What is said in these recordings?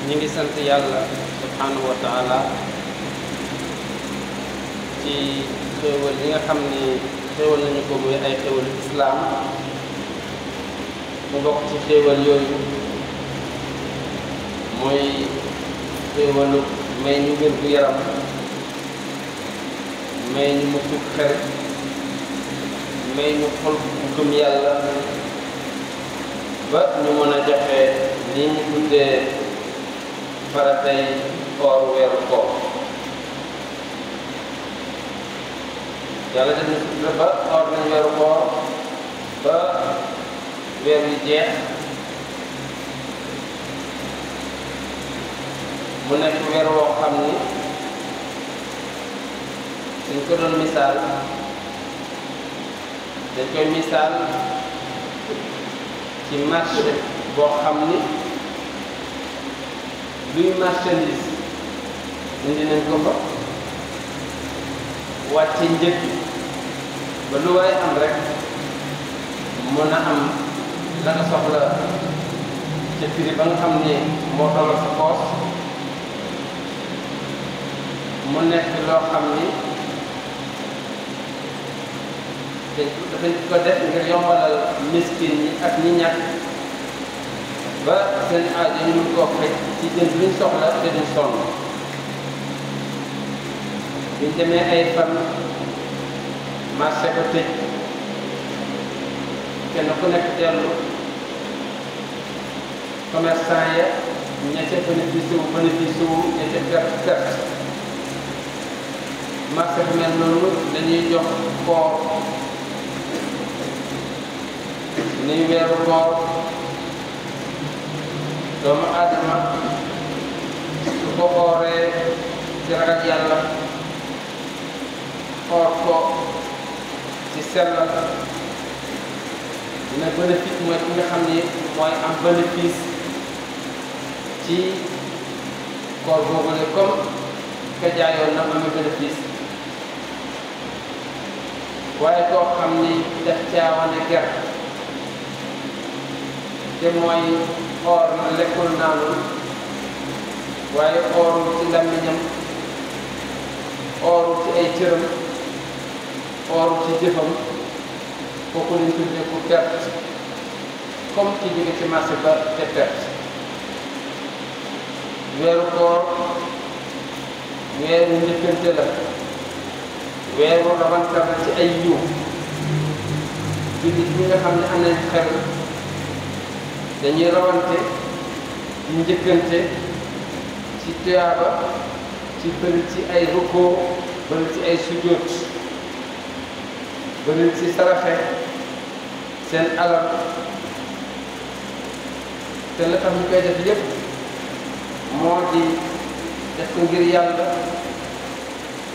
ñi ngi sant yàlla subhanahu wa taala ci xéewal yi nga xam ni xéewal nañu ko muy ay xéewalu islaam mu bokk ci xéewal yooyu mooy xéewalu may ñu wér gu yaram may ñu muccub xel may ñu xol bu gëm yàlla ba ñu mën a joxe li ñu tuddee faratay koor weeru koor yàlla def na sutura ba koor nañ weeru koor ba weer wi jeex mu nekk weer woo xam ni suñ ko doon misaal dañ koy misaal ci marché boo xam ni luy marchandise indi nañ ko fa wàcce njëg ba lu waay am rek mën a am la nga soxla ca prix ba nga xam ni moo tolloo sa poos mu nekk loo xam ni dafañ ko def ngir yombalal miskin ñi ak ñi ñàkk ba seen aajo ñu mun koo faj ci jënd luñ soxla te duñ sonn buñ demee ay fan marché ba tëj kenn ku nekk dellu commerçant ya ña ca bénéfice wu ña ca perte marché bu mel noonu dañuy jox koor ni weeru koor doomu aadama su ko xooree ci ragal yàlla xoor ko ci sellal dina bénéfice mooy ki nga xam ni mooy am bénéfice ci koor boobu ne comme ka jaayoon na amee bénéfice waaye koo xam ni def caawane ger te mooy xoor na lekkul naanul waaye xoorul ci làmmiñam xoorul ci ay cëram xoorul ci jëfam kooku lañ tuddee ku perte comme ki jóge ci marché ba te perte weeru koor weeru njëkkante la weeru rawante la ci ay yiw jullit ñi nga xam ne am nañ xel dañuy rawante di njëkkante ci tuyaaba ci bëri ci ay rukkoo bëri ci ay sujjóot bëri ci saraxe seen alal te la tax ñu koy def yépp moo di def ko ngir yàlla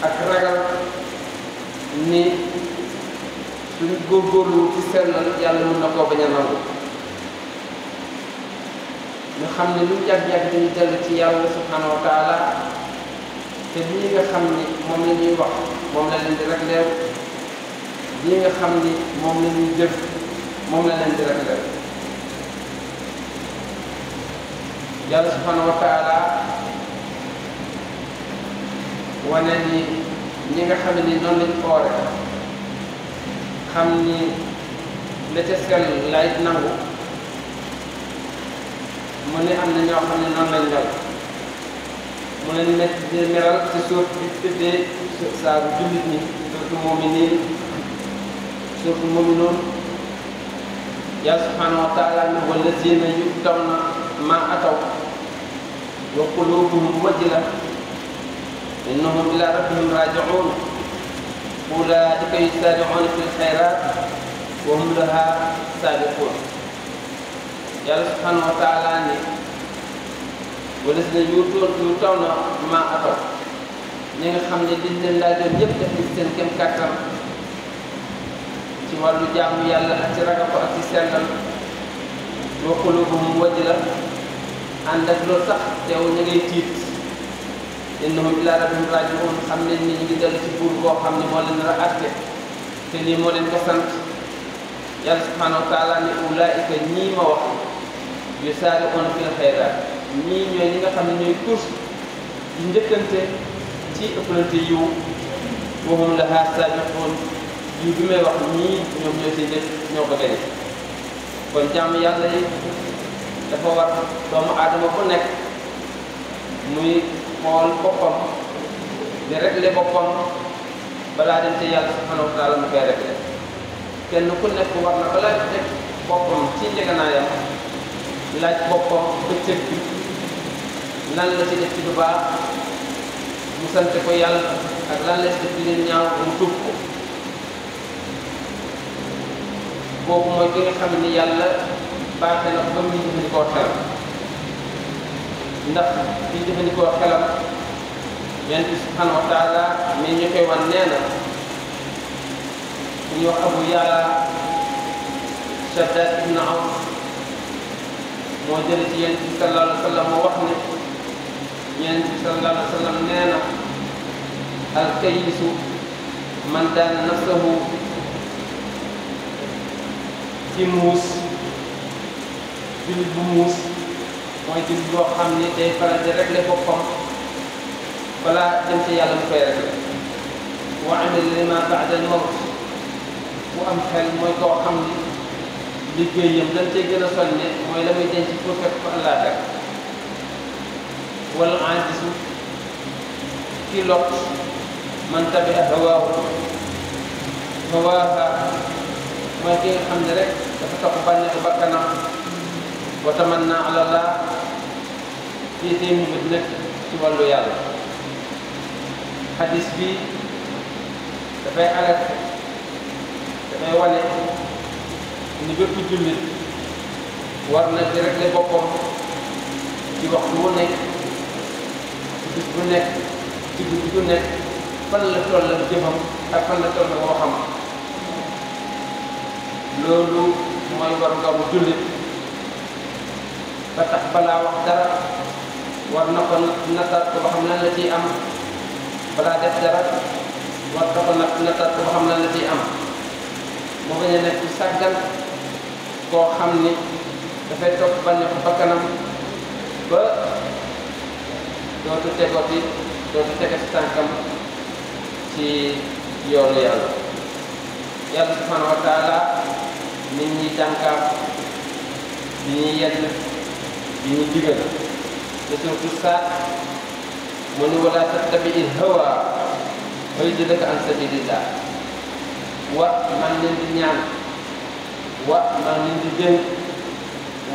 ak ragal ni suñu góorgóorlu ci sellal yàlla mën na koo bañ a nangu ñu xam ne lu yàgg-yàgg dañu dellu ci yàlla subhanahu wa taala te lii nga xam ni moom la ñuy wax moom la leen di régler lii nga xam ni moom la ñuy jëf moom la leen di régler yàlla subhanahu wa taala wane ni ñi nga xam ni noonu lañ xoore xam ni la ca sell lay nangu mu ne am na ñoo xam ne noonu lañ mel mu leen nekk di meral ci suuf bi tëddee saaru jullit ñi surtout mu'miniin surtout mu'minuun yàlla subhanahu wa taala ne wallaziina yu'tuuna maa ataw wa quluubuhum wajila innahum ilaa rabbihim raaji'uun ulaa'ika yusaari'uuna fil xayraat wa hum lahaa saabiquun yàlla subhanahu wa taala ni wala si ne yu taw na maa ataw ñi nga xam ne liñ leen laajoon ñëpp def nañ seen kem kàttan ci wàllu jaamu yàlla ak ci ragal ko ak ci sellal wa quluubuhum wajila ànd ak loolu sax teew ñu ngay tiit innahum ilaa rabbihim raaji'uun xam nañ ni ñu ngi dellu ci buur boo xam ne moo leen nar a àtte te lii moo leen ko sant yàlla subhanahu wa taala ni ulaa'ika ñii ma wax yusaari'uuna fil xayraat ñii ñooy ñi nga xam ne ñooy course di njëkkante ci ëppalante yiw wa hum lahaa saabiquun yiw bi may wax ñii ñoom ñoo si njëkk ñoo ko gañe kon jàmm yàlla yi dafa war doomu aadama bu nekk muy xool boppam di régler boppam balaa dem ci yàlla subhanahu wa taala mu koy régler kenn ku nekk war na balaa teg boppam ci njëganaayam laaj boppam bëccëg bi lan la ci def ci lu baax mu sant ko yàlla ak lan la ci def ci leen ñaaw mu tuub ko boobu mooy ki nga xam ni yàlla baaxe na ko ba muy jëfandikoo xelam ndax kiy jëfandikoo xelam yonent bi subhanahu wa taala mais ñu koy wan nee na ku ñuy wax Abu Ya'la Shaddad ibn Aws moo jële ci yonent bi sallallahu alayhi wa sallam moo wax ne yonent bi sallallahu alayhi wa sallam nee na al kayyisu man daana nafsahu ci muus jullit bu muus mooy jullit boo xam ni day faral di régler boppam balaa dem ci yàlla mu koy régler wa amila lima ba'da al-mawt bu am xel mooy koo xam ni liggéeyam dañ cee gën a sonne mooy la muy denc pour fekk ko àllaaxira wal aajizu ki lot man tabi'a hawaahu mooy ki nga xam ne rek dafa topp bànneexu bakkanam wa tamanna ala Allah fii tey mu bët nekk ci wàllu yàlla xadis bi dafay alerte dafay wane ni bépp jullit war na di régler boppam ci waxtu wu nekk ci bis bu nekk ci guddi gu nekk fan la toll ak jëfam ak fan la toll ak waxam loolu mooy war nga mu jullit ba tax balaa wax dara war na ko nattaat ko ba xam lan la ciy am balaa def dara war na ko nattaat ko ba xam lan la ciy am moo bañ a nekk ci sàggan koo xam ni dafay topp bànneexu bakkanam ba dootu tegooti dootu tege ci tànkam ci yoonu yàlla yàlla subhanahu wa taala nit ñi jànkaaf di ñuy yedd di ñuy digal te surtout saat mu ni wala tattabi'il hawa fa yudillaka an sabilillah wa man leen di ñaan wa man leen di dénk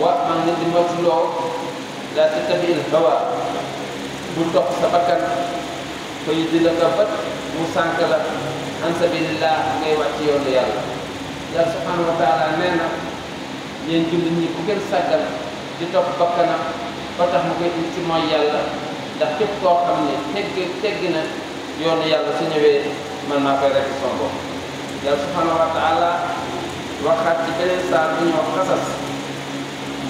wa man leen di moytuloo la tattabi'il hawa bul topp sa bakkan fa yudillaka bat mu sànk la an sabilillah ngay wàcc yoonu yàlla yàlla subhanahu wa taala nee na yéen jullit ñi bu gën sàggal di topp bakkanam ba tax mu koy indi ci mooy yàlla ndax képp koo xam ne tegg na yoonu yàlla su ñëwee man maa koy rekk son bopp yàlla subhanahu wa taala waxaat ci beneen saar bu ñu wax Qasas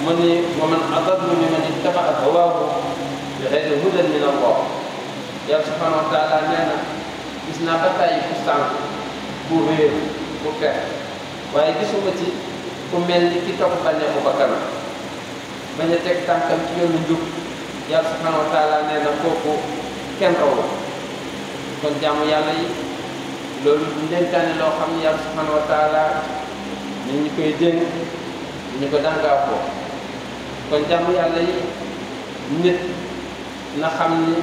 mu ni wa man adallu mimman ittaba'a hawaahu bi ghayri hudan min Allah yàlla subhanahu wa taala nee na gis naa ba tàyyi ku sànq ku réer ku per waaye gisuma ci ku mel ni ki topp bànneexu bakkanam bañ a teg tànkam ci yoonu njub yàlla subhanahu wa taala nee na kooku kenn raw la kon jaamu yàlla yi loolu du ndénkaane loo xam ne yàlla subhanahu wa taala ni ñu koy dénk ñu ko dàngaafoo kon jaamu yàlla yi nit na xam ni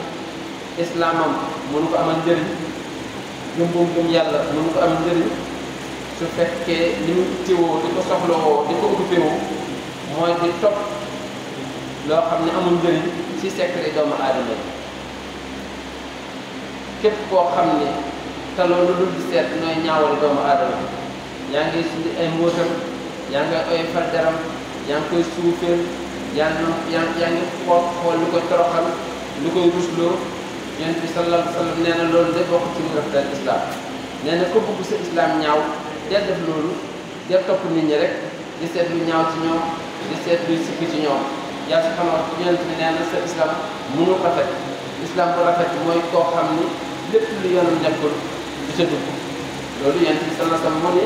islaamam mënu ko amal njëriñ gëm yàlla mënu ko am njëriñ su fekkee li mu tiwoo di ko soxlawoo di ko occupé wu mooy di topp loo xam ne amul njëriñ ci secret doomu aadama yi képp koo xam ne te loolu dul di seet nooy ñaawal doomu aadama yaa ngi sundi ay mbóotam yaa ngi koy oyofal deram yaa ngi koy suufeel yaa ngi xool lu koy toroxal lu koy rusloo yonent bi sallallahu alayhi wa sallam nee na loolu de bokk ci mu rafetal islam nee na ko bëgg sa islam ñaaw del def loolu del topp nit ñi rek di seet lu ñaaw ci ñoom di seet luy sikk ci ñoom yaa si xamal yonent bi nee na sa islam mënu rafet islam bu rafet mooy koo xam ni lépp lu yoonam nekkul du ca dugg loolu yonent bi sallallahu alayhi wa sallam mu ne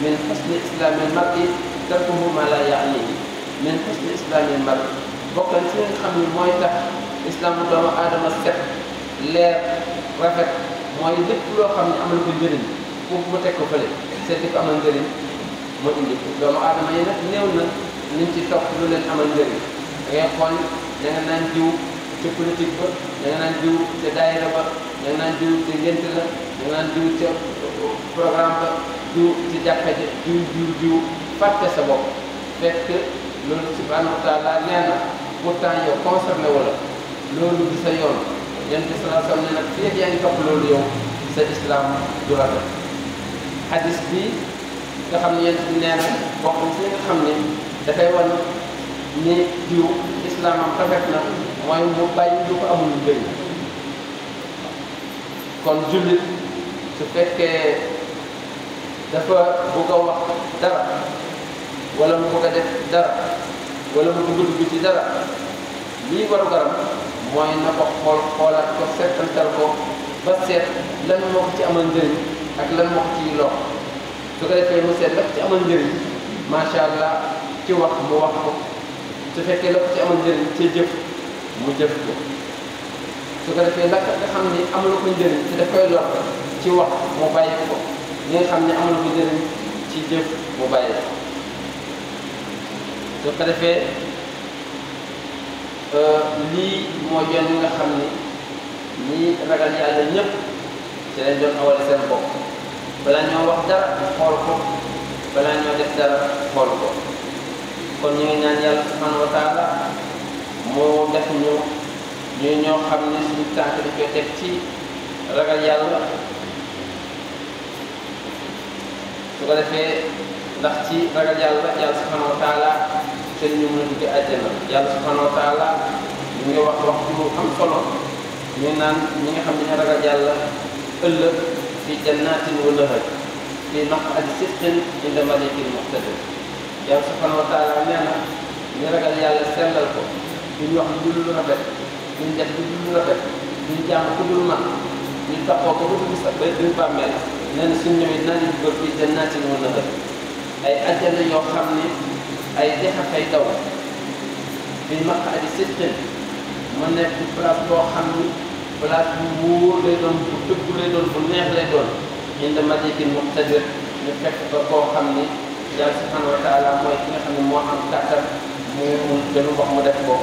min husni islamil mar'i tarkuhu ma la ya'nihi min husni islaamil mar bokkan ci nga xam ni mooy tax islaamu doomu aadama set leer rafet mooy lépp loo xam ne amal ko njëriñ foofu mu teg ko fële seet di ko amal njëriñ mu indi ko doomu aadama yi nag néew na niñ ci topp lu leen amal njëriñ da ngay xool da nga naan jiw ca politique ba da nga naan jiw ca daayira ba da nga naan jiw ca ngént la da nga naan jiw ca programme ba jiw ci jàkka ja jiw fàtte sa bopp fekk loolu subhanahu wa taala nee na pourtant yow concerné wala loolu di sa yoon yonent bi sallallahu alayhi wa sallam ne nag fii yaa ngi topp loolu yow sa islam du rafet hadis bi nga xam ne yonent bi nee na bokk ci nga xam ne dafay wan ni jiw islamam rafet na mooy mu bàyyi du ko amul njëriñ kon jullit su fekkee dafa bëgg a wax dara wala mu bëgg a def dara wala mu bëgg dugg ci dara lii waru garam mooy na ko xoolaat ko seetantal ko ba seet lan moo ko ci amal njëriñ ak lan moo ko ciy lor su ko defee mu seet la ko ci amal njëriñ macha allah ci wax mu wax ko su fekkee la ko ci amal njëriñ ci jëf mu jëf ko su ko defee la nga xam ni amul ko njëriñ te daf koy lor ci wax mu bàyyi ko li nga xam ne amul ko njëriñ ci jëf mu bàyyi ko su ko defee lii moo yoon yi nga xam ni ñi ragal yàlla ñëpp ci lañ doon awale seen bopp balaa ñoo wax dara xool ko balaa ñoo def dara xool ko kon ñu ngi ñaan yàlla subhanahu wa taala moo def ñu ñoo xam ne suñu tànk dañ koy teg ci ragal yàlla su ko defee ndax ci ragal yàlla subhanahu wa taala seen ñu mën a dugg àjjana yàlla subhanahu wa taala ñu ngi wax ju am solo ñu naan ñi nga xam ne ñu ragal yàlla ëllëg fi jannatin wa nahar fi maq'adi sidqin inda malikin muqtadir yàlla subhanahu wa taala nee na ñu ragal yàlla sellal ko duñ wax lu dul lu rafet duñ def lu dul lu rafet duñ jàmm ku dul man ñu taxoo ko ba dugg sa ba duñ bàmmeel nee na suñ ñëwee dinaa leen dugal fi jannatin wa nahar ay àjjana yoo xam ne ay dexa fay daw fi maq'adi sidqin mu nekk place boo xam ni place bu wóor lay doon bu dëgg lay doon bu neex lay doon inda malikin muqtadir ñu fekk ba koo xam ni yàlla subhanahu wa taala mooy ki nga xam ne moo am kàttan mu jëlu wax mu def ko